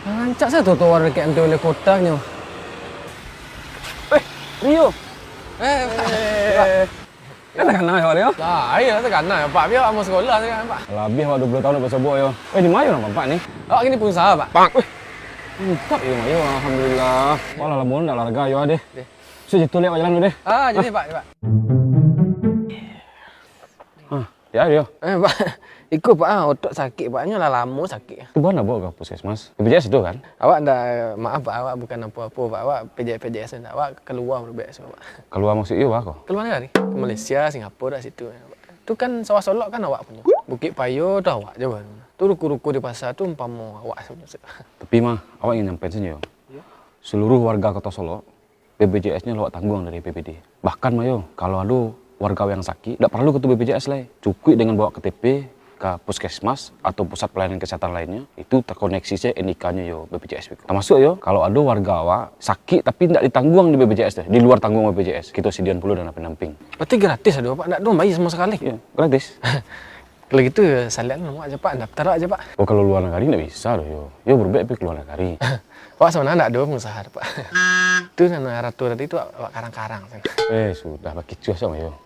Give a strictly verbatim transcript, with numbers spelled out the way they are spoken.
Rancak sajo trotoar dakek anteh balai kota nyo. Eh, Rio. Eh, Pak. Eh. Kan takana yo, Rio? Lah, iyo, takana yo, Pak. Biar awak mau sekolah tu kan, Pak. Labiah awak duo puluah tahun dak basobok yo. Eh, di ma yo urang Pak ni? Awak kini pengusaha, Pak. Wih, mantap yo, yo, alhamdulillah. Walah, lamo ndak olahraga yo deh. Deh. Sudah tu lihat awak jalan dulu deh. Ah, jadi, Pak, Pak. Hah, ya, yo. Eh, Pak. Iko, Pak, ah, otot sakik, Pak. Nyo lah lamo sakik. Tu bana bawa ka puskesmas. B P J S tu kan? Awak ndak, maaf, Pak, awak bukan apo-apo, Pak. Awak P J S, P J S ndak. Awak kalua baru biaso, Pak. Kalua maksud iyo, Pak, ko? Kalua nagari. Ka Malaysia, Singapura, situ. Tu kan Sawah Solok kan awak punyo. Bukik Payo tu awak je baru. Tu ruko-ruko di pasa tu umpamo awak sajo. Tapi mah, awak ingin nyampein sajo. Iyo. Seluruh warga Kota Solok, B P J S-nyo lah awak tangguang dari A P B D. Bahkan mah yo, kalau ado warga yang sakik, dak paralu ka tu B P J S lai. Cukuik dengan bawa K T P ka puskesmas atau pusat pelayanan kesehatan lainnyo, itu terkoneksi se N I K-nyo yo B P J S ko. Tamasuak yo, kalau ado warga awak sakik tapi ndak ditangguang di B P J S tu, di luar tanggungan B P J S, kito sadiakan pulo dana pendamping. Berarti gratis ado, Pak? Ndak ado bayia samo sakali? Iyo, gratis. Kalau gitu, salian awak aja, Pak. Daftar awak aja, Pak. Oh, kalau luar nagari ndak bisa doh, yo. Yo, berbaik pi ka luar nagari. Awak sabananyo ndak ado pengusaha, Pak. Tu nan arato tadi tu awak karang-karang. Eh, sudah, bakicuah samo yo.